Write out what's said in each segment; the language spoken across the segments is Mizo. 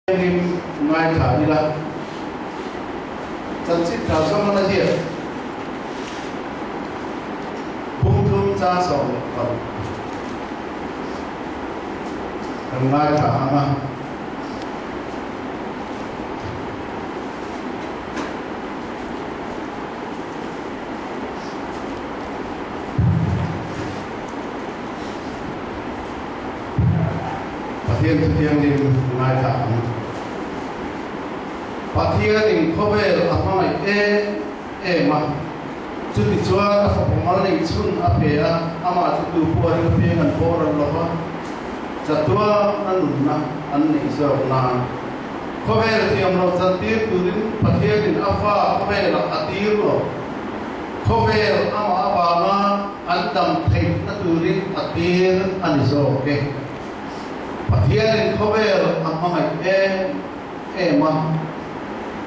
Thianghlim ngaithla ila, chanchin tha zawng a la hian Bungthum chang 16 kan ngaithla ang a. Pathian chu thianghlim ngaithla ang. Pathianin khawvel a hmangaih em em a, chutichuan a fapa mal nei chhun a pe a, amah chu tu pawh a ring apiang an boral lo va, chatuan a nunna an neih zawk nan. Khawvel thiam lo chantir turin Pathianin a fa khawvelah a tir lo. Khawvel amah avanga an dam theihna turin a tir a ni zawk e. Pathianin khawvel a hmangaih em em a,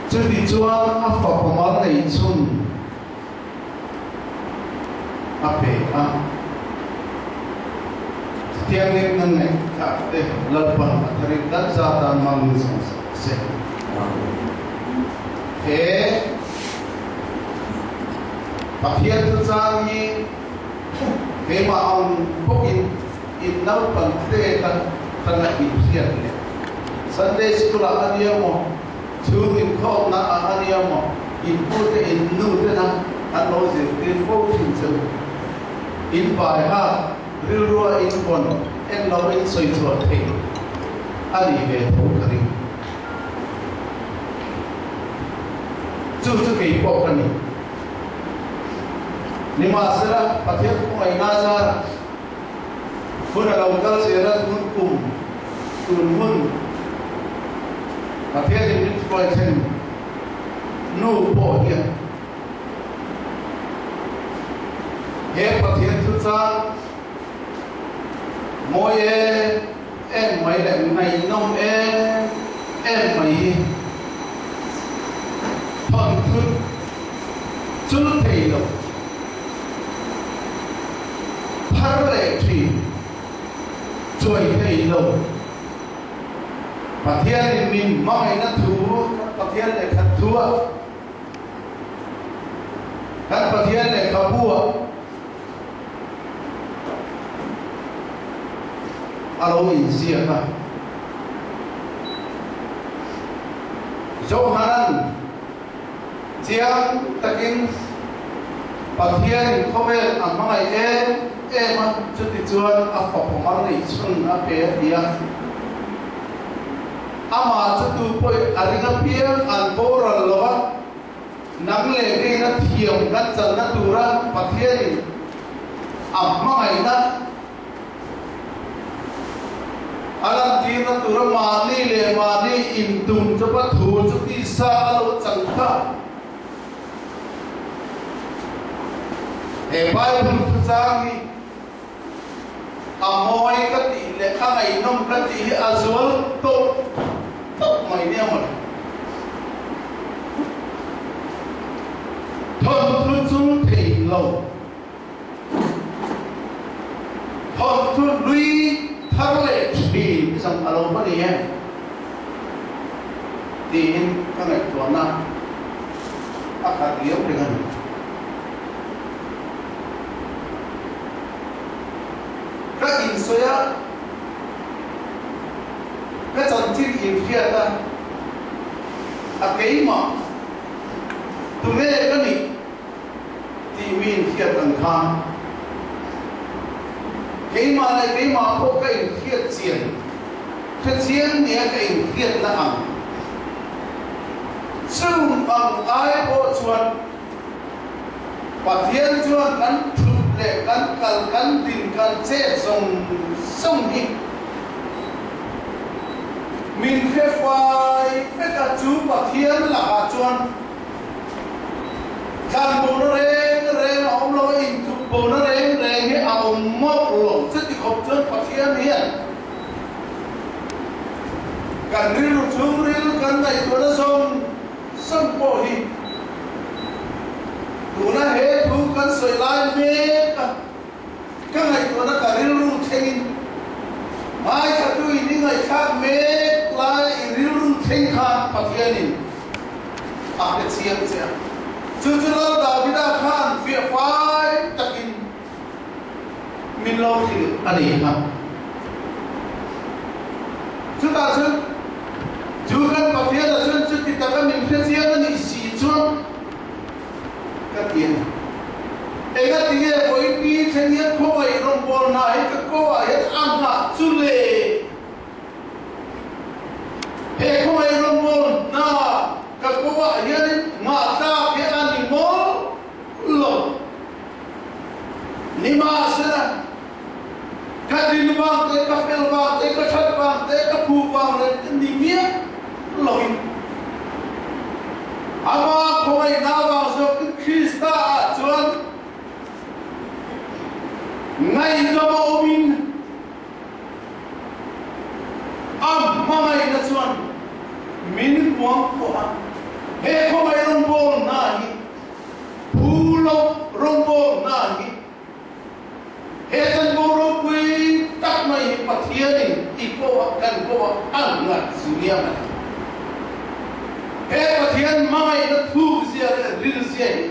chuti chuan a fapa mal nei chhun a pe a. Chutiangin nan ngaihthlak te Lalpan a tharin kan za tan mangin sawm sak se. He Pathian thuchang hi keimah ang bawkin in naupan te kha ka la inhriat leh. Sunday School ah a nia maw, chhung inkhawmna ah a nia maw, in pu te in nu tena an lo zirtir fo thin che u. In baiha rilrua in vawn en lo in sawi chhuah thei a nih ve tho ka ring. Chu chu kei pawh ka ni. Nimahsela, Pathian khawngaihna zarah hun a lo kal zel a, tun kum, tun hun Pathianin min hruai thlen nu pawh hian he Pathian thuchang mawi em em mai leh ngaihnawm em em mai hi thawnthu chul thei lo thar leh thin chuai thei lo. Pathianin min hmangaihna thu kan Pathian lehkhat thua kan Pathian lehkhabu-ah a lo inziak a. Johanan chiang takin Pathianin khawvel a hmangaih em em a, chutichuan a fapa mal neih chhun a pe a ti a. Amah chu tu pawhin a ring apiang an boral lo a. Nang leh keina thiam kan channa tura Pathianin a hmangaihna a lantirna tura mahni leh mahni intum chupa thu chu tisa a lo chang kha. He Bible thuchang hi a mawi ka tih leh a ngaihnawm ka tih hi a zual tawp tawp mai nia mawle. Thawnthu chu thei lo. Thawnthu hlui thar leh thin zawng a lo va ni em? Tiin ka ngaihtuahna a khat liau reng a ni. Ka insawi a, ka chanchin inhriat a, a keimah tunge ka nih tih mi inhriat ang khan keimah leh keimah pawh ka inhriat chian, hrechiang nia ka inhriatna ang chung ang ai pawh chuan Pathian chuan kan thut leh kan kal, kan din, kan chet zawng zawng hi min hre fai vek a, chu Pathian lakah chuan tlanbona reng reng a awm lo a, inthupbona reng reng hi a awm mawlh lo. Chuti khawp chuan Pathian hian kan rilru chhungril kan ngaihtuahna zawng Sam pawh hi tuna he thu kan sawi lai mek a, ka ngaihtuahna ka rilru thlengin ngaithla tu in i ngaihthlak mek lai i rilru thleng khan Pathianin a pe chiang che a. Chu chu Lal Davida khan fiah fai takin min lo hrilh a ni kha. Chutah chuan chu kan Pathiana chuan chuti taka min hre chiang a nih si chuan ka ti a ni. Engatinge vawipi thleng hian khawngaih rawngbâwl hna hi ka kawngah hian a nghah chu le? He khawngaih rawngbâwl hna ka kawngah hianin nghah tlâk hi a ni maw lo? Nimahsela, ka din vang te, ka fel vang te, ka that vang te, ka phu vang reng te ni miah loin, Amah khawngaihna vang zawkin Krista ah chuan ngaihdam a awmin a hmangaihna chuan min kuangkuah a. He khawngaih rawngbâwl hna hi Phu lo rawngbâwl hna hi he chanvo ropui tak mai hi Pathianin i kawh kan kawh a ngat zunia a ni. He Pathian hmangaihna thukzia leh rilzia hi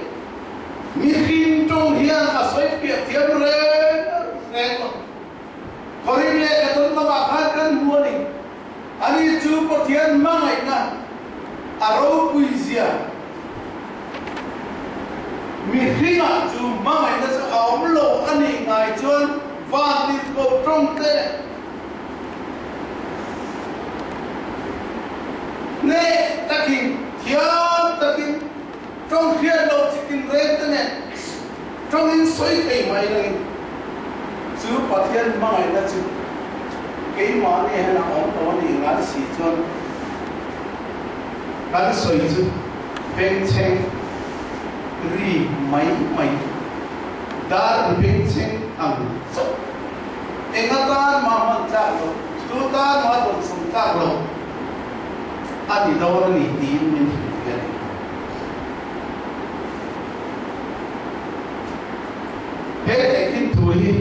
mihring tawng hian a sawi fiah thiam reng reng lo. Korin leh ka tawn lamah khan kan hmu a ni. Ani chu Pathian hmangaihna a ropuizia mihringah chu hmangaihna chu a awm lo a nih ngai chuan van tirhkoh tawng te hneh takin, thiam takin, tawng hriat loh chitin reng te nen tawngin sawi thei mai langin chu Pathian hmangaihna chu keimahni hian a awm lo a nih ngai si chuan kan sawi chu bengchheng ri mai mai dar ri bengchheng ang chauh eng atan mah hman tlak loh, tu tan mah dawnsawm tlak loh a ni dawn a ni tiin min hrilhfiah a ni. He tehkhin thu hi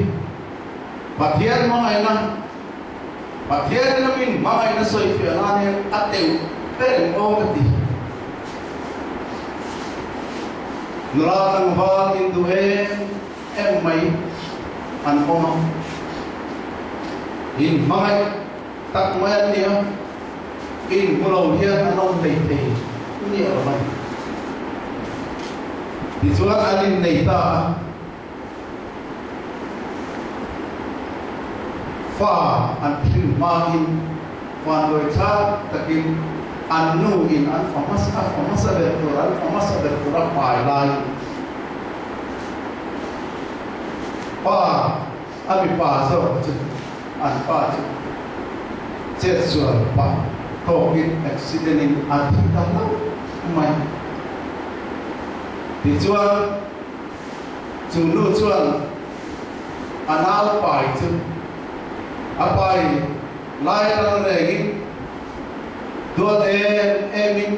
Pathian hmangaihna, Pathian lamin hmangaihna sawifiah nan hian a teuh ber eng aw ka ti. Nula tlangval induh em em mai an awm a, inhmangaih tak mai an ni a, inhmu lo hian an awm hlei thei miah lo mai. Tichuan an innei ta a, fa an hrin hmain vanduai thlak takin an nu in an fa hmasa a fa hmasa ber tur an fa hmasa ber tur a pai laiin pa a mipa zawk chu an pa chu chetsual pah tawkin accident in a thi ta hlauh mai. Tichuan chu nu chuan a nau pai chu a pai lai atang rengin duat em emin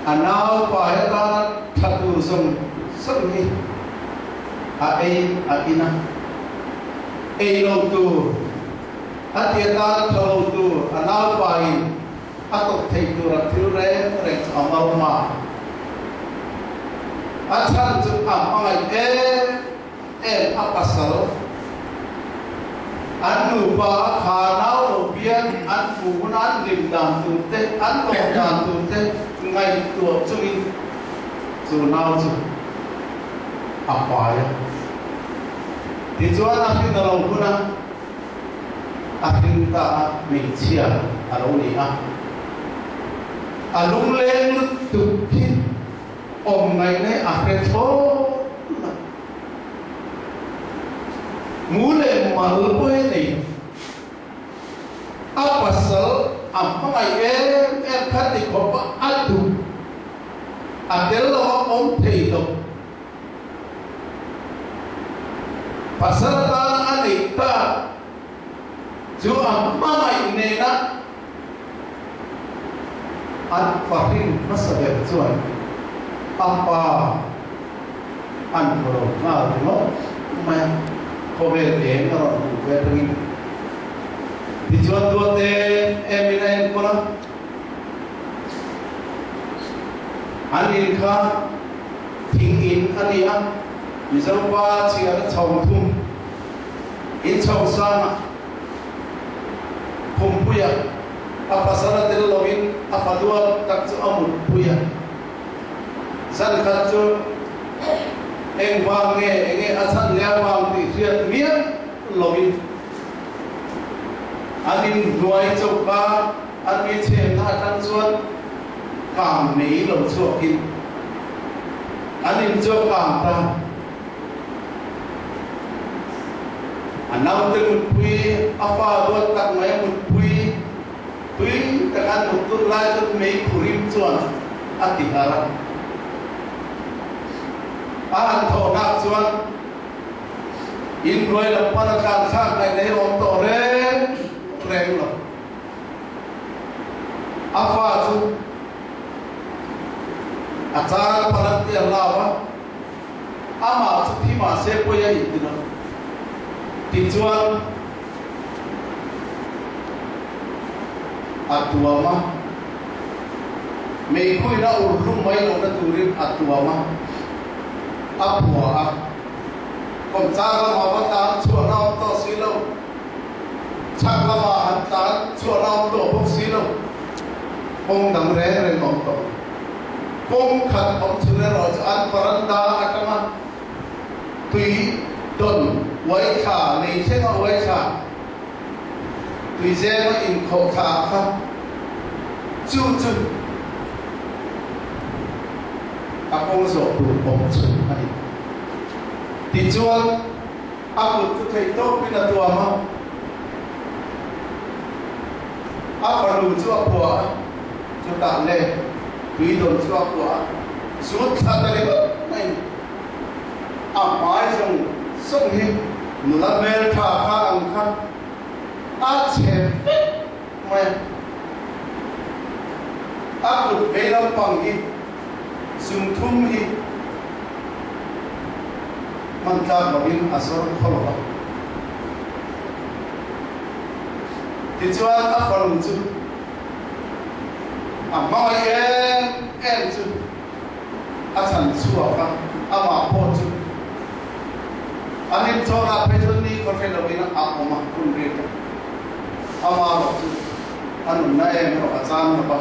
a nau pai atana tha tur zawng zawng hi a ei a in a, ei lo tur a ti atana tha lo tur a nau paiin A tawp thei tura thil reng reng chu a malma. A chhan chu a hmangaih em em a pasal. An nupa a kha nau lo bian an hmuh huna an hlim dan tur te, an lawm dan tur te ngaihtuah chungin chu nau chu a pai a. Tichuan a hrin a lo hun a. A hring ta a, hmeichhia a lo ni a. A lungleng lutuk hi awm ngaihna hi a hre thlawt a. Mu leh mal pawh hi a nei. A pasal a hmangaih em em kha ti khawp a, a duh. A tel lo a awm thei lo. Pasal atana a neih tak chu a hmangaih nena an fahrin hmasa ber chuan a pa an hmu lo nghal ringawt mai a, khawvel eng a rawn hmuh ve atangin. Tichuan duat em em in a en. An in kha thing in a ni a, Mizo pa chhiar a chhawng thum. In chhawng sangah Khumpuia a pasal a tel loin a faduat tak chu a mutpui a. Zan khat chu engvang nge enge a chhan leh avang tih hriat miah loin an inhnuai choka an mi chhenna atang chuan kang mei lo chhuakin an in chu a kang ta. A naute mutpui, a fa duat tak mai a mutpui tui taka an mut tun lai chuan mei khurim chuan a ti harh a. A han thawhnak chuan inhnuai lam pan a tlan thlak ngaih nei awm tawh reng reng lo. A fa chu a chang pan an ti a hlau a. Amah chu thi mah se pawi a inti lo. Tichuan, a tuam a, meikhuina ur hlum mai lohna turin a tuam a, a pua a. Kawmchar lamah va tlan chhuahna awm tawh si lo, chhak lamah han tlan chhuahna awm tawh bawk si lo, kawng dang reng reng awm tawh lo. Kawng khat awm chhun erawh chu an varanda atanga tui dawn uai thla, lei thlenga uai thla, tui zema inkhawh thla kha chu chu a kawng zawh tur awm chhun a ni. Tichuan a kut chu theih tawpin a tuam a, a fanu chu a phuah a. Chutah le tui dawn chu a kuah a, zut thla ta ringawt mai a hmai zawng zawng hi nula hmel tha kha ang kha a chhe vek mai a. A kut vei lampang hi zung thum hi hman tlak lovin a zawr khaw lo va. Tichuan a fanu chu. A hmangaih em em chu a chhan chhuak a, amah pawh chu an inchhawnah phei chuan ni khaw hre loin a awm a, hun ri ta. Amah erawh chu a nunna em erawh a chan lo va.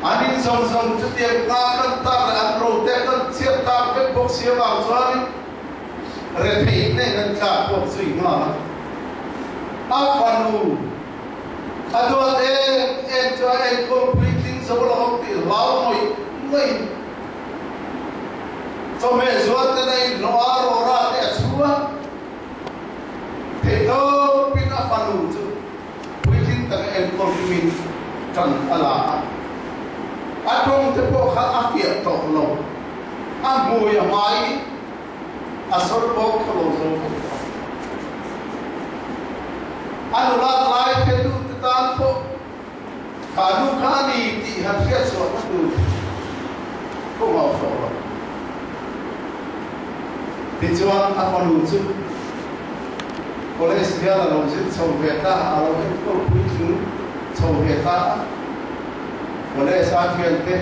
An in zawng zawng chutiang ta kan tak leh an rote kan chhiat tak vek bawk si avang chuanin Retheih nen an tlak pawh zui nghal a. A fanu a duat em em chu a enkawl puitling zo lo ang tih hlau ngawih ngawih in chawhmeh zual ten a inhlawh a, rawra te a chhu a. Theihtawpin a fanu chu puitling taka enkawl tumin tan a la a. A tawng te pawh kha a fiah tawh lo. A hmui a hmai a sawr bawk kha lo zo vek tawh a. A nulat lai hretu te tan pawh kha nu kha a ni tih han hriatchhuahna tur pawh a awm tawh lo. Tichuan a fanu chu college hian a lo zir chho ve ta, a lo enkawl puitling chho ve ta a. College a thiante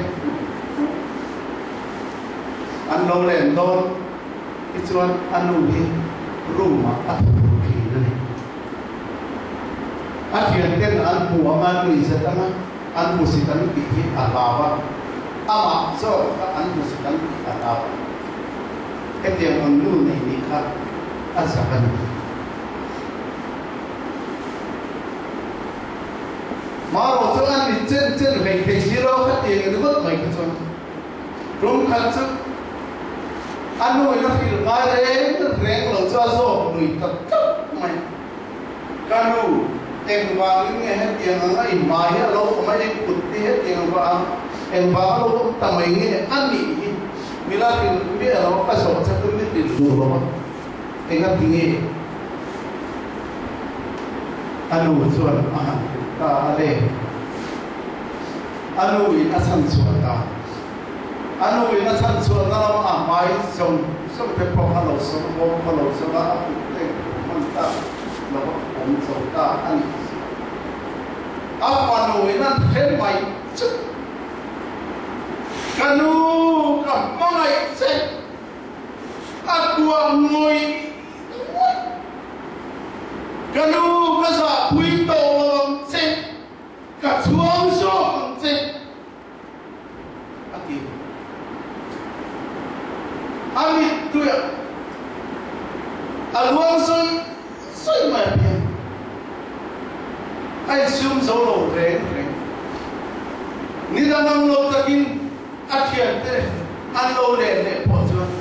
An lo len dawn hi chuan a nu hi room ah a thawk ru thin a ni. A thianten an hmu ang a, nui zet ang a, an hmusit an tih hi a hlau a, amah zawk kha an hmusit an tih a hlau a. Hetiang ang nu nei nih kha a zak a ni. Marawh chu an ni chen chen hlei thei si lo khatiang ringawt mai kha chuan. Tum khat chu a nuin a hrilh ngai reng reng lo chu a zawk lui ta tlat mai. Ka nu, engvangin nge hetiang anga i hmai hi a lo awm a, i kut hi hetiang vang, engvang a lo awm ta mai nge a nih hi mila hrilh miah lo a, ka zawh che chu mi hrilh duh lo a, engati nge? A nu chuan a han hrilh ta a le. A nu in a chhan chhuah ta. A nu in a chhan chhuah na lam a hmai zawng zawng te pawh kha lo sawm bawk, khaw lo sawm a, a kut te hman ta lo a awm zo ta a nih. A fanu in an hre mai chu. Ka nu ka hmangaih che a kuah ngawih ngawih. Ka nu ka zahpui tawh lo ang che, ka chhuang zawk ang che a ti. A mittuiah a luang sawi sawi mai a piang. A insum zo lo reng reng. Ni dang ang lo takin a thiante an lo len leh pawh chuan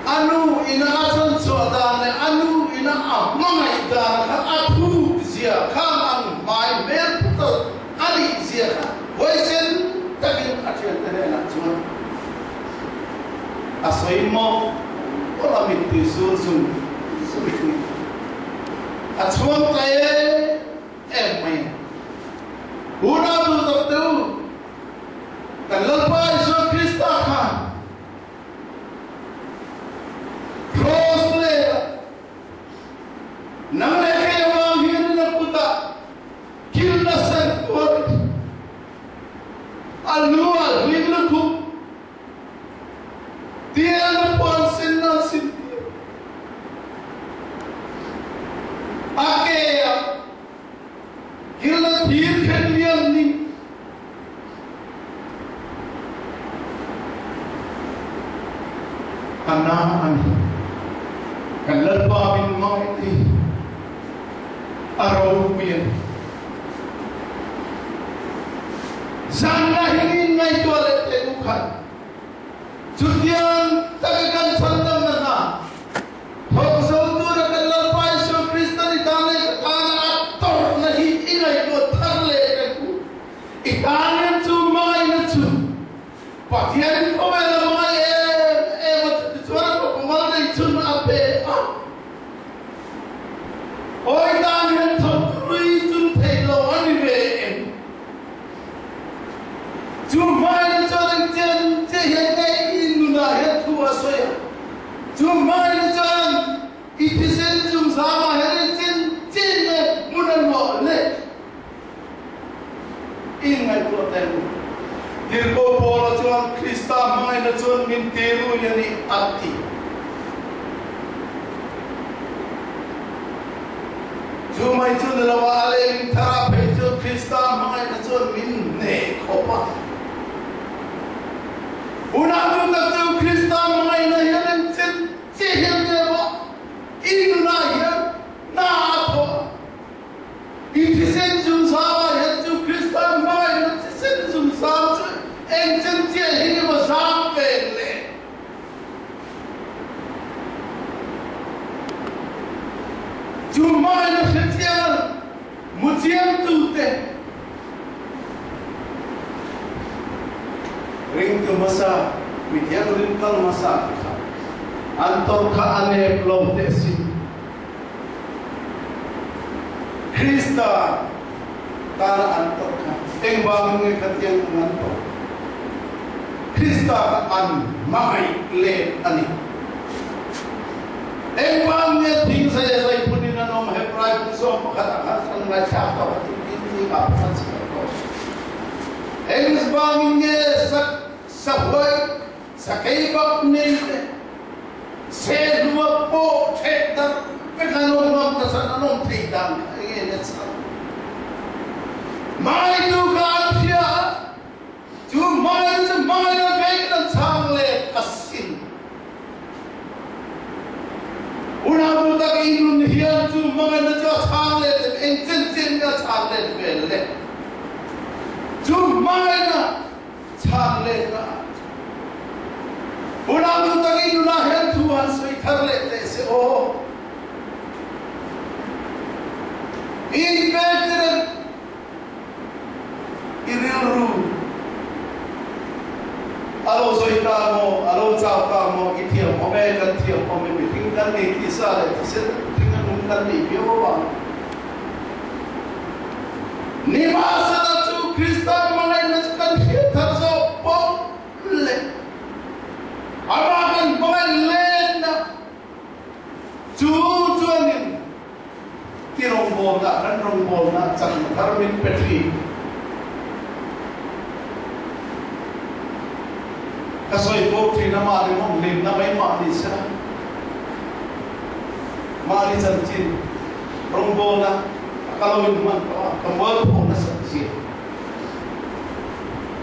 a nu ina a chhan chhuah dan leh a nu ina a hmangaih dan kha a thuk zia khang ang hmai hmel putal a nih zia kha huaisen takin a thiante hnenah chuan a sawi mawlh mawlh a, mittui sur zung zung thin a chhuang ta em em mai a. Unau duhtak te u, kan Lalpa Isua Krista khan Kraws leh nang leh kei avang hianin a kutah Thil nasa tuar a lu ah hling lukhum tial a puan sin a sin tir. A ke ah kil a thir khen lian ning a na a ni. Kan Lalpa min hmangaih te hi a ropui a ni. Zanna hingin ngaihtuah leh teh u khat. Chutiang taka kan chhandamna hna thawk zo tura kan Lalpa Isua Krista ni tan leh ka tana a tawrhna hi i ngaihtuah thar leh teh u. I tan hian chu hmangaihna chu Pathianin khawvel a hmangaih em em a, chutichuan a fapa mal nei chhun a pe a. Hawi tan hian thawk rui chun theih lo a ni ve em? Chu hmaina chuan engtiang che hian nge i nunah hian thu a sawi a? Chu hmaina chuan i thisen chungzamah hian engtin chin nge hmun a luah le? I ngaihtuah tel. Tirhkoh Paula chuan Krista hmangaihna chuan min ti rui a ni a ti. Chu mai chu ni lo a, a lehling thar ah phei chuan Krista hmangaihna chuan min hneh khawp a. Hunah chu tak chu Krista hmangaihna hian eng chen che hian nge maw i nunah hian hna a thawh a. I thisen zungzam ah hian cu Krista hmangaihna thisen zungzam cu eng cen cia hi ni maw zam peng le? Cu hmangaihna hrechiang a muciamtu te ringtu hmasa mithianghlim kal hmasa te kha an tor kha a nep lo te a si. Krista tana an tawrh kha engvangin nge khatiang ang an tawrh? Krista kha an hmangaih let a ni. Engvang nge thing zai a zai phunin an awm? Hebrai bu zawng pakhat ah khan kan ngaithlak tawh a, tin tin zingah pakhat chhiar tawh. Engvangin nge sahuai Sakei bak nei te sehlua pawh ṭheh darh vek an awm ngam ta chan an awm theih dan kha enge na chang? Hmaitu kha an hria a, chu hmaitu chu hmaina vekin an chhang let asin. Unau tak i nun hian chu hmangaihna chu a chhang let em? Eng chen chen nge a chhang let vel le? Chu hmangaihna Chhan lehna ah chuan unau nu tak i nunah hian thu han sawi thar leh teh se aw. I inpektir i rilru a lo zawi ta maw, a lo chau ta maw, i thiam awm e, kan thiam awm e, mihring kan ni tisa leh thisen thing a nung kan nih viau avang. Nimahsela chu Krista hmangaihna chu kan hriat thar zawk pawh leh amah kan hmangaih lenna chu chuanin ti rawngbawlna kan rawngbawlna chakna thar min pe thin. Ka sawi fo thin a, mahni mawng hlimna mai mahni sela, mahni chanchin rawngbawlna a ka lo inhman tawh a, ka mualpho nasat zia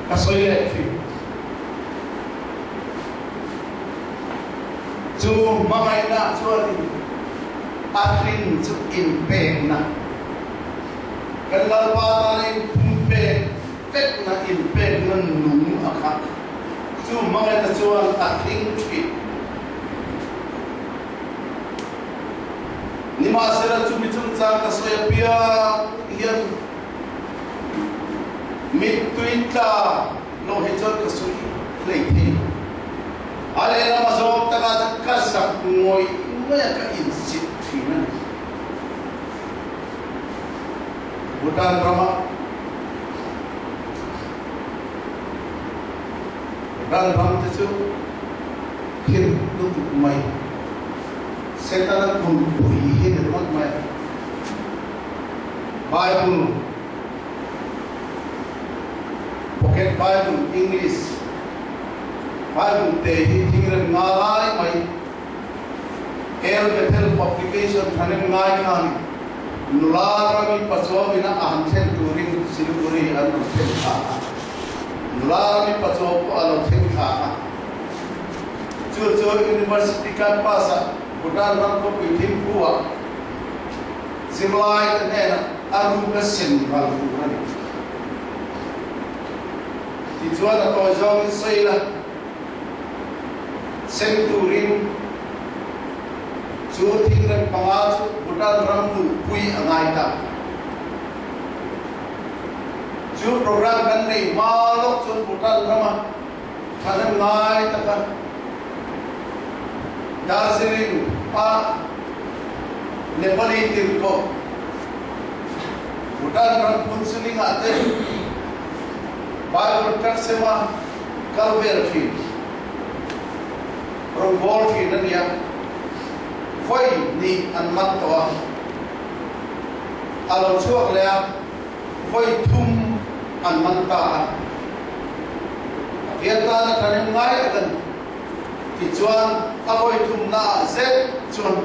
ka sawi leh thin. Chu hmangaihna chuanin a hrin chu inpekna, kan Lalpa tana inpumpek vekna, inpekna nung a kha. Chu hmangaihna chuan a hring thin. Nimahsela chumi chungchang ka sawi apiang hian mittui tla lo hi chuan ka sawi hlei thei lo. A lehlam a zawng takah chuan ka zak ngawih ngawih a, ka insit thin a ni. Bhutan rama Bhutan ram te chu khirh lutuk mai, Setana kulhpui hi ni ringawt mai a. Bible. Pocket Bible English Bible te hi thingrem nga lai mai El Bethel Publication thahnem ngai khan nula rami pachuau ina a han thlen turin Siliguri an rawn thlen thla a. Nula rami pachuau pawh a lo thleng thla a. Chu chu University campus ah Bhutan ram khawpui Thimphu ah zirlai te hnenah a ruk a sem ral tur a ni. Tichuan a tawi zawngin sawi la, sem turin chu thingrem panga chu Bhutan ram luhpui a ngai ta. Chu program kan neih hma lawk chuan Bhutan rama thahnem ngai taka Darjeeling a Nepali tirhkoh Bhutan ram Phunsuling ah te Bible Tract-sema kal vel thin, rawngbâwl thin a ni a, vawi hnih an man tawh a, a lo chhuak leh a, vawi thum an man ta a, Pathian tana thahnem ngai tak a ni. Tichuan a vawi thumnaah zet chuan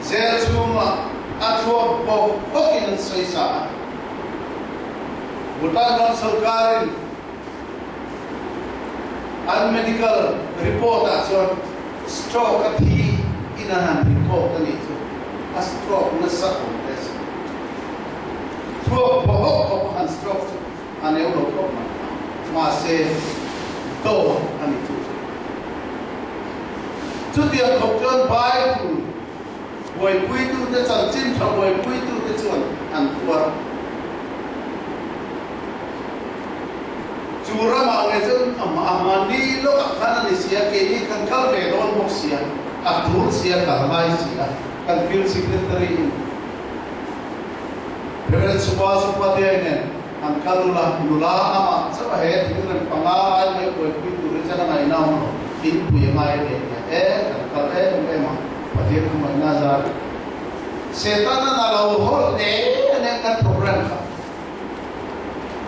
zel chhungah a thluak bawk bawkin an sawi sa a. Bhutan ram sorkarin an medical report-ah chuan stroke a thi in an han report a nih chu a stroke nasa awm te a si. Thluak bawk bawk a han stroke chu A neu lo khawp mai. Mahse, dawt a ni chu chu. Chutiang khawp chuan Bible buaipuitute, chanchin tha buaipuitute chuan an phuar a. Chu ramah nge chuan a mahni lawkah khan a ni si a, keini kan kal ve dawn bawk si a, a tul si a, kal ngai si a, kan field secretary in Reverend Subhas Upadhyay nen an kal ul a, nula amah chauh a he thingrem panga ai mai buaipui tur hi chuan a ngaihna awm lo, inpui a ngai leh nia e, kan kal em em a, Pathian kha ngaihna a zar. Setanan a lo hawlh hle a nia kan program kha.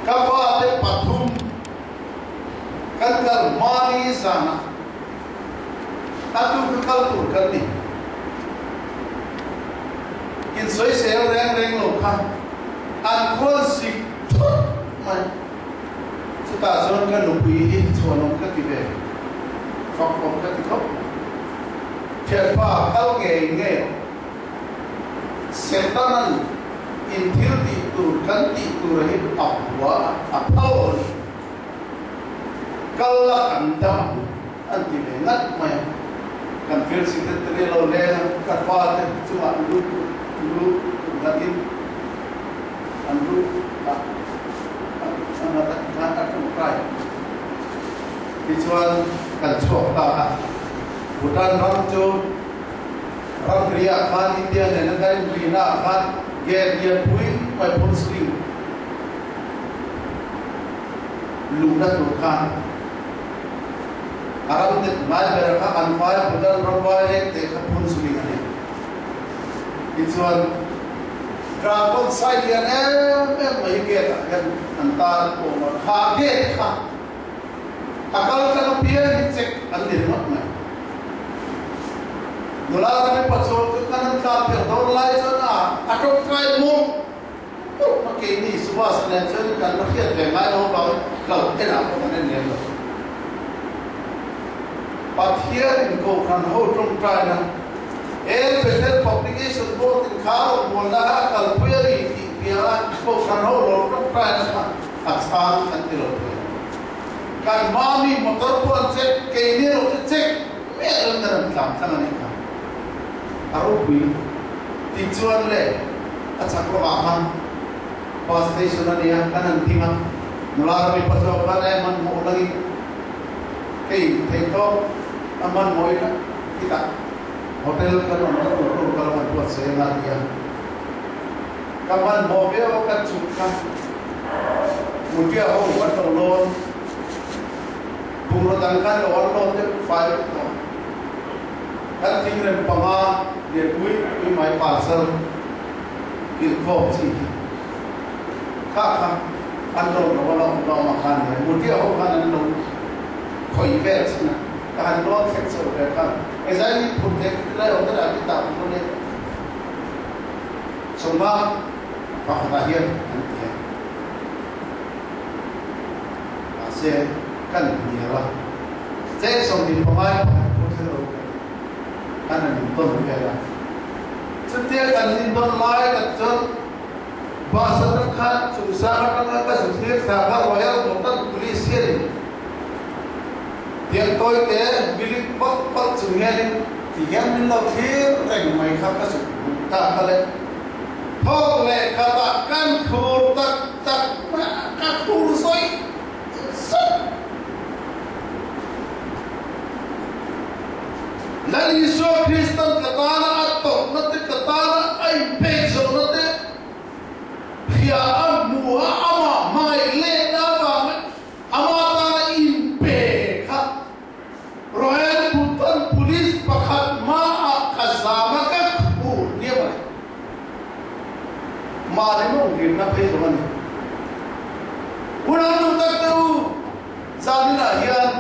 Ka fate pathum kan kal hmani zanah a tu ka kal tur kan ni. Insawisel reng reng lo kha an khuan sik thut mai. Chutah chuan ka nupui hi chhuanawm ka ti ve, fakawm ka ti khawp mai. Thianpa kal ngei ngei rawh. Setanan in thil tih tur kan tih tur hi a hua a, a phal a ni. Kal la kan dam ang an ti ve ngat mai a. Kan field secretary lo leng a, ka fate chungah lu lu nghatin an lu a a nghat a tikhan a tawngtai. Tichuan kan chhuak ta a, Bhutan ram chu ramri ah khan India nena kan inrina ah khan gate lianpui mai Phunsuling luhna tur khan a ram det ngai ber kha an vai Bhutan ram vai reng te kha Phunsuling a ni. Tichuan Dragon sai lian em em mai hi gate ah hian an tar pawm a, kha gate kha. A kal tlang apiang hi check an ni ringawt mai. Nula te mipa chhawr chu kan han tlan phel dawn lai chuan a a tawngtai mawlh mawlh a, keini Subhas nen chuan kan la hriat ve ngai lo avangin hlauh enah pawh kan en lem lo. Pathianin Kohhran ho tawngtaina El Bethel Publication Board in kha rawngbawlna kha a kalpui a ni tih piah a Kohhran ho lo tawngtaina kha a chhang kan ti lo thei. Kan hma mi motor pawh an check, keini erawh chu check miah loin kan rawn tlan tlang a nih kha. A ropui tichuan le a chak lamah khan bus station a nia, kan han ding a, nula rami pa chu a kal e, hmanhmawh langin kei thei tawp a hmanhmawhin khitah hotel kan awmna tur tur ka lo han buat seng a ti a, ka hmanhmawh viau a ka chhuk kha. Mutia ho an lo lawn, bungraw dang khan lo an lawn deuh fai vek tawh. Kan thingrem panga lian pui pui mai parcel kilkhawm chi hi kha kha an lawn lo a la awm lo a khan nia. Mutia ho khan an lo khawih vel chin a, ka han lawn thleng chho ve khan ezai ni phur thei lai awm te lah khi tah phur leh sawmna Pakhatah hian an ti a, mahse kan hnial a, cheng 25 pawh thil lo kan kan han intawn vel a. Chutia kan intawn lai tak chuan bus atang khan chungchang atanga ka zu thlir thla kha Royal Bhutan Police hianin tiang tawi te milik palh palh chung hianin ti hian min lo thlir reng mai kha ka zu hmu ta kha le. Thawk leh khatah kan khur tak tak mai a, ka khur zawih zawih. Lal Isua Kristan ka tana a tawrhna te, ka tana a inpek zawhna te hria a hmu a, amah hmangaih letna avangin amah tana inpe kha Royal Bhutan Police pakhat hmaah ka zam a, ka khur hniam a ni. Mahni mawngrimna phei zawng a ni. Hunah duh tak te u, zaninah hian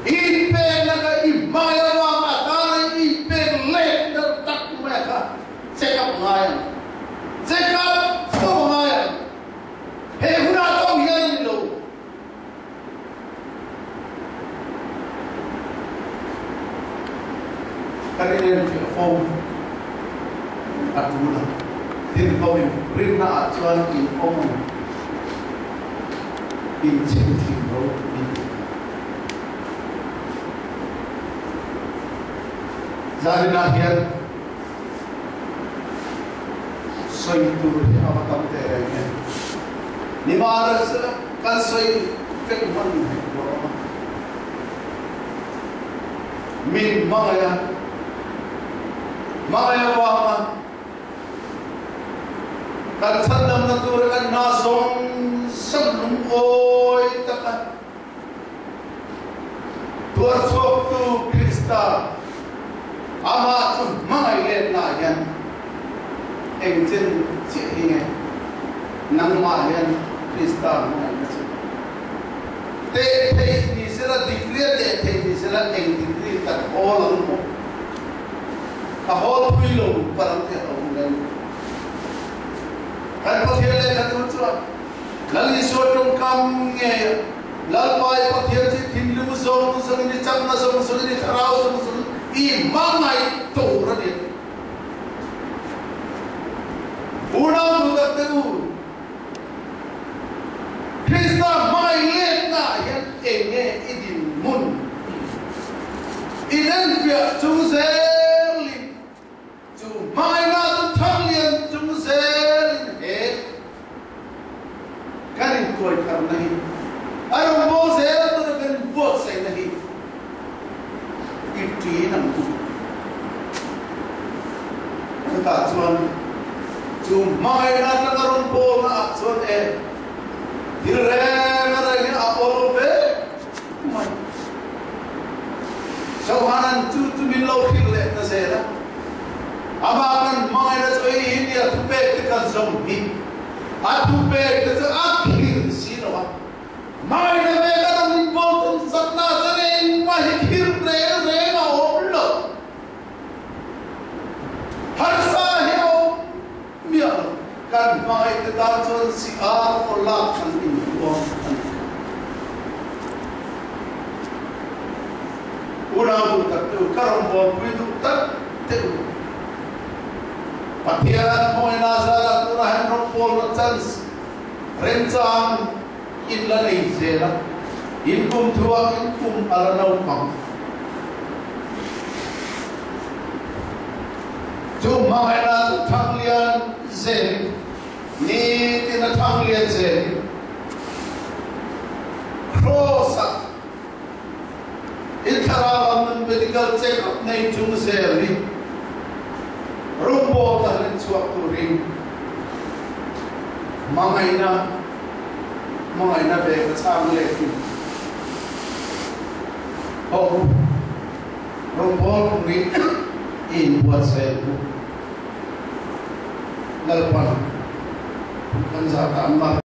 inpekna kha i hmai avang atana i inpek letna tak mai kha check up ngai ang. Check up fo ngai ang. He hunah tawng hian a ni lo. Kan inenfiah fo a tul a, thinhlawm rinna ah chuan in awm ang in chim thin lo min ti kha. Zaninah hian sawi tur hi a va tam teh reng em? Nimahsela kan sawi vek hman hek lo ang a. Min hmangaih a, hmangaih avanga kan chhandamna tura kan hna zawng zawng lungawi taka Tuarchhuaktu Krista amah chu hmangaih letna hian engchen chiah hi nge nangmah hian Krista hmangaihna chu teh theih ni sela, degree a teh theih ni sela eng degree tak hawl ang maw? A hawl phui lo palang te a awm reng. Kan Pathian lehkha tu chuan Lal Isua tawngkam ngei a, Lalpa i Pathian chu i thinlung zawng zawngin, i chakna zawng zawngin, i thlarau zawng zawngin i hmangaih tur a ni a ti. Unau duhtak te u, Krista hmangaih letna ah hian eng nge i dinhmun? Inenfiah chung zelin Chu hmangaihna chu Thanglian chung zelin he kan intuaitharna hi a rawngbâwl zel tura kan inbuatsaihna hi i ṭin ang u. Chutah chuan chu hmangaihna aṭanga rawngbâwlna ah chuan e thil reng a reng hi a awl vek mai. Johanan chu chu min lo hrilh leh ta zel a, amah kan hmangaihna chu hei hi nia thupek te kan zawm hi, a thupek te chu a khir si lo a, hmangaihna ve kan an inbawl tum zat. Kan hmangaihte tan chuan si ar aw lak kan inhuam a ni. Unau duh tak te u, ka rawngbawlpui duh tak te u, Pathian khawngaihna zarah tunah hian rawngbawlna chance remchang in la nei zel a, in kum thuah in kum a la naupang. Chu hmangaihna chu Thanglian zelin, nitin a Thanglian zelin, Kraws-ah in thlarau lam nun medical check-up nei chung zelin, rawngbawl ta rin chhuak turin hmangaihna hmangaihna ve ka chhang lekin ho. Rawngbawl turin i inbuatsaih ang u. Lalpan kan zah tan mar.